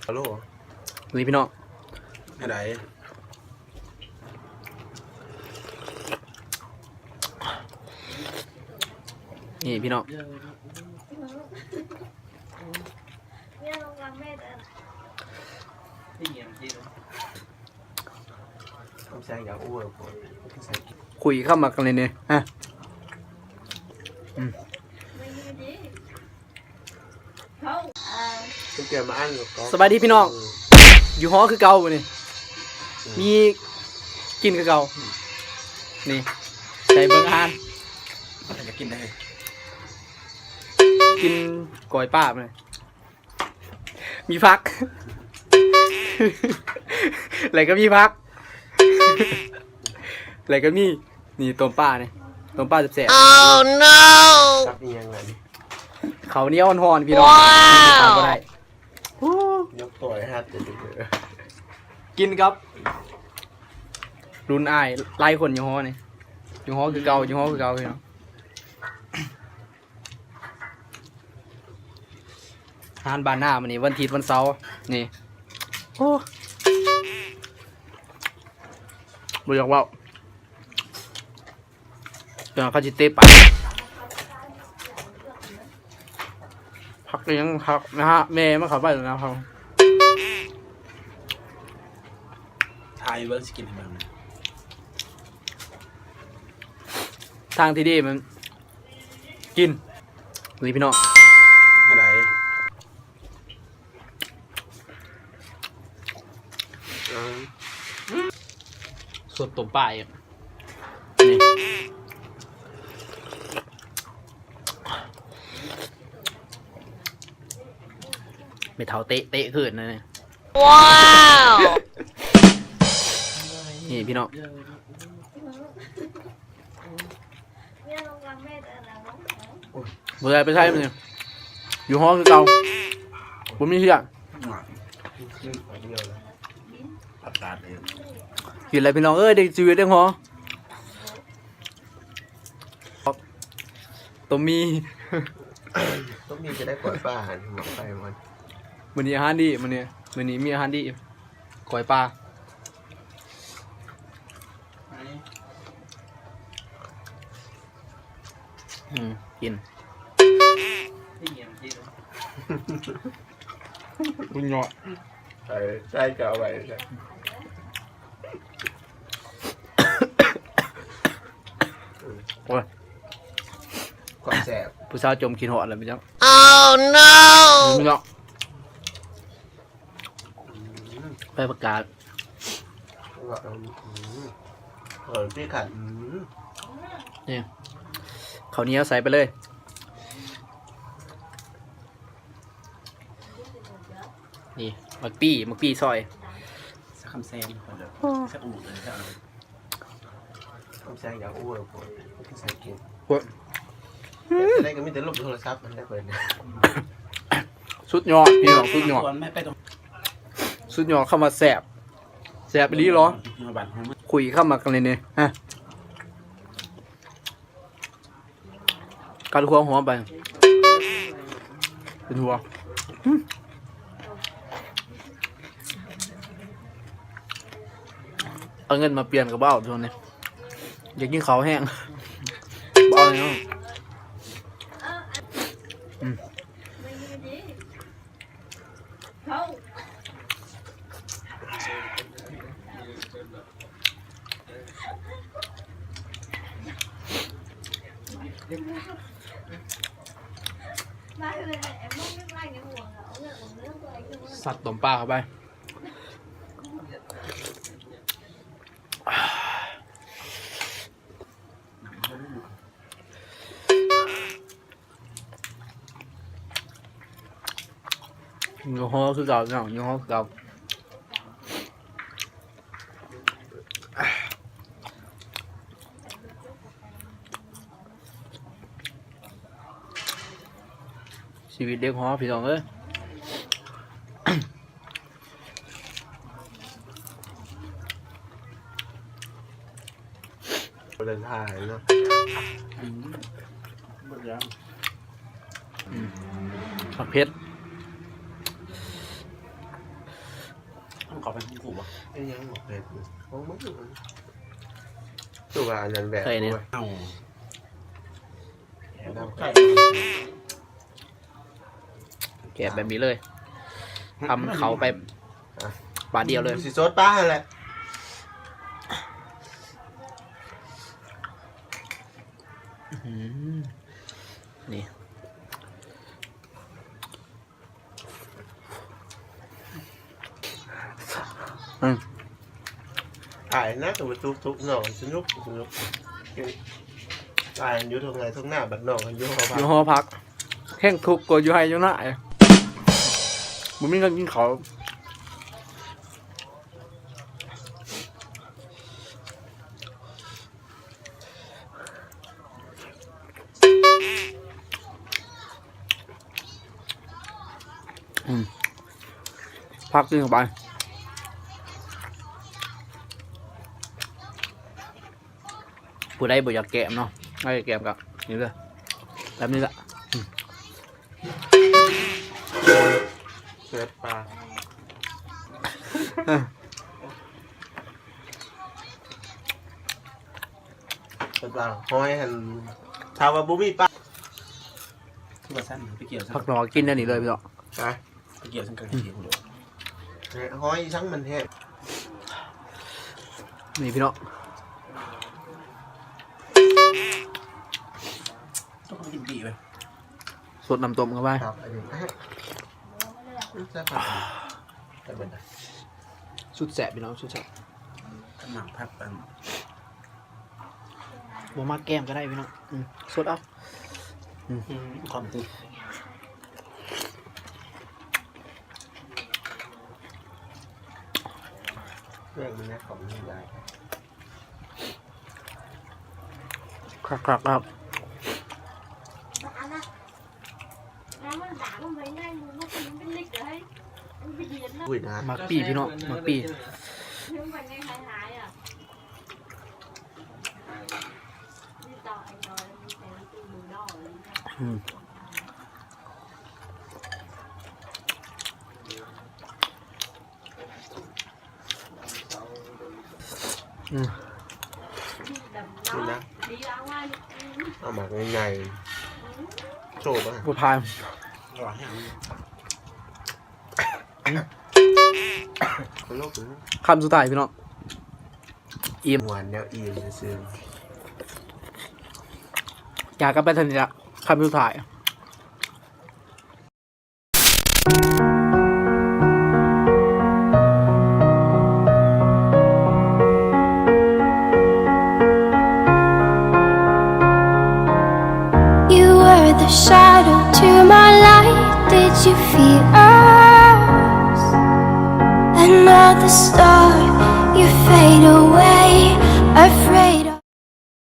ຮັລໂຫຼ ນີ້ພີ່ນ້ອງ ອັນໃດ ນີ້ພີ່ນ້ອງ ຄຸຍຄຳໝາກອັນນີ້ ຮະ ອືມ ສະບາຍດີພີ່ນ້ອງ ຢູ່ຫໍຄືເກົ່າມື້ນີ້ ມີກິນຄືເກົ່າ ນີ້ ໃສ່ເບິ່ງອາຫານ ຢາກກິນໄດ້ ກິນກ້ອຍປາມື້ນີ້ ມີຜັກ ແລ້ວກໍມີຜັກ ແລ້ວກໍມີ ນີ້ຕົ້ມປານີ້ ຕົ້ມປາແຊບໆ Oh no ກັບອີ່ຫຍັງລະນີ້ ເຂົ້າໜຽວຮ້ອນໆ ພີ່ນ້ອງ ຂາດບໍ່ໄດ້ ຍົກໂຕໃຫ້ຮັບເດີ ກິນກັບລຸ້ນອ້າຍຫຼາຍຄົນຢູ່ຫໍນີ້ ຢູ່ຫໍຄືເກົ່າ ຢູ່ຫໍຄືເກົ່າ ພີ່ນ້ອງ. ອາຫານບ້ານນາມື້ນີ້ ວັນທິດວັນເສົາ ນີ້ ໂອ້ ບໍ່ຢາກເວົ້າ ເຂົາຊິເຕະປາກ ຜັກອີ່ຫຍັງ ຜັກນະຮະ ແມ່ມັນເຂົ້າໄປແລ້ວນະ ຖ່າຍເບິ່ງ ຊິກິນໃຫ້ເບິ່ງ ທາງທີ່ດີມັນ ກິນ ນີ້ພີ່ນ້ອງ ອັນໃດ ເອີ ສົດຕົ້ມປາອີກ ນີ້ ແມ່ເຖົ້າເຕະ ເຕະຄືນນະນີ້ ວ້າວ ນີ້ພີ່ນ້ອງ. ບໍ່ໄດ້ໄປໃສມື້ນີ້ ຢູ່ຫໍຄືເກົ່າ ບໍ່ມີເຮັດ ອາກາດດີ ກິນແລ້ວພີ່ນ້ອງເອີຍ ໄດ້ຊີວິດເດ້ຫໍ ຕົ້ມໝີ່ ຕົ້ມໝີ່ຈະໄດ້ກ້ອຍປາຫັ້ນ ໝໍໄຟມັນ ມື້ນີ້ອາຫານດີ ມື້ນີ້ ມື້ນີ້ມີອາຫານດີ ກ້ອຍປາ. ອືມ ກິນ ກຸນຍອດ ໃສ່ ໃສ່ກໍເອົາໄວ້ ໂອ້ຍ ຄວາມແຊບ ຜູ້ສາວຈົ່ມຄິດຮອດແລ້ວພີ່ນ້ອງ Oh no ພີ່ນ້ອງ. ໃບປະກາດ ອືມ ເອີ ທີ່ຂັນ ອືມ ນີ້ ເຂົ້າໜຽວໃສ່ໄປເລີຍ ນີ້ ໝາກປີ ໝາກປີຊອຍ ສະຄຳແຊງ ສະອູ່ເລີຍ ຄຳແຊງຢາກອູ່ ໃສ່ກິນ ໂອ້ຍ ໄດ້ກໍມີແຕ່ລົບໂທລະສັບ ມັນໄດ້ເປີດ ສຸດຍອດ ພີ່ນ້ອງ ສຸດຍອດ ສຸດຍອດ ຄຳວ່າແຊບ ແຊບອີ່ຫຼີເນາະ ຄຸຍຄຳໝາກອັນນີ້ ຮະ ກັດຫົວຫອມໄປ ເປັນຫົວ ເອົາເງິນມາປ່ຽນກໍບໍ່ເອົາຊ່ວງນີ້ ຢາກກິນເຂົ້າແຮງ ບໍ່ເອົາແລ້ວ ອືມ. ສັດຕົ້ມປາເຂົ້າໄປ. ຢູ່ຫໍຄືເກົ່າ ພີ່ນ້ອງ ຢູ່ຫໍຄືເກົ່າ ຊີວິດເດັກຫໍ ພີ່ນ້ອງເອີຍ. ບໍ່ໄດ້ຖ່າຍເນາະ ອືມ ບັກເຜັດ ອືມ ບັກເຜັດ. ເອົາໄປຄຸມໆບໍ່? ເຮັດຫຍັງບໍ່ເຮັດ? ຂອງມຶງ ຄືວ່າອັນນັ້ນແບບ ເຄີຍນີ້ ໂອ້ຍ ເອົາ ແກະແບບນີ້ເລີຍ ທຳເຂົ້າໄປ ອ່ະ ບາດດຽວເລີຍ ຊິໂຊດປາຫັ້ນແຫຼະ ອືມ ນີ້ ອືມ ອາຍນະ ແຕ່ວ່າທຸກໆ ນ້ອງສະໜຸກ ສະໜຸກ ອາຍຢູ່ທົ່ງໄຮ່ທົ່ງນາ ບັດນ້ອງຢູ່ຫໍພັກ ຢູ່ຫໍພັກ ແຮ່ງທຸກກວ່າຢູ່ໄຮ່ຢູ່ນາ ບໍ່ມີເງິນກິນເຂົ້າ. ອືມ ພັກກິນເຂົ້າໄປ ຜູ້ໃດບໍ່ຢາກແກ້ມເນາະ ໃຫ້ແກ້ມກໍນີ້ເດີ ແບບນີ້ລະ ອືມ ເສີດປາ ເອີ ເອີ ຫອຍຫັ້ນ ຖ້າວ່າບໍ່ມີປາ ຄືວ່າຊັ້ນ ໄປກ່ຽວຊັ້ນ ຜັກໜໍ່ກິນແນວນີ້ເລີຍພີ່ນ້ອງ ຮະ ໄປກ່ຽວຊັ້ນກັນ ຫອຍຊັ້ນມັນແຮງ ນີ້ພີ່ນ້ອງ ຕ້ອງກິນດີເວີຍ ສົດນ້ຳຕົ້ມເຂົ້າໄປ ຄັບ ອັນນີ້ ແຊບ ສຸດແຊບພີ່ນ້ອງ ສຸດແຊບ ນ້ຳຜັກອັນ ບໍ່ມັກແກ້ມກໍໄດ້ພີ່ນ້ອງ ອືມ ສົດເອົາ ອືມ ອືມ ຄວາມຕິດ ເລື່ອງມັນແນວຂອງມັນໄດ້ ຄັກໆ ຄັບ ອຸ້ຍນະ ໝາກປີ່ພີ່ນ້ອງ ໝາກປີ່ ອືມ ອືມ ນີ້ນະ ເອົາໝາກໃຫຍ່ໆ ໂຊມາ ບໍ່ຜ່ານ ຄຳສຸດທ້າຍພີ່ນ້ອງ ອີ່ມ ມ່ວນແນວອີ່ມຊື່ໆ ຈາກກັນໄປເທົ່ານີ້ລະ ຄຳສຸດທ້າຍ. You were the shadow to my light. Did you feel us? Another star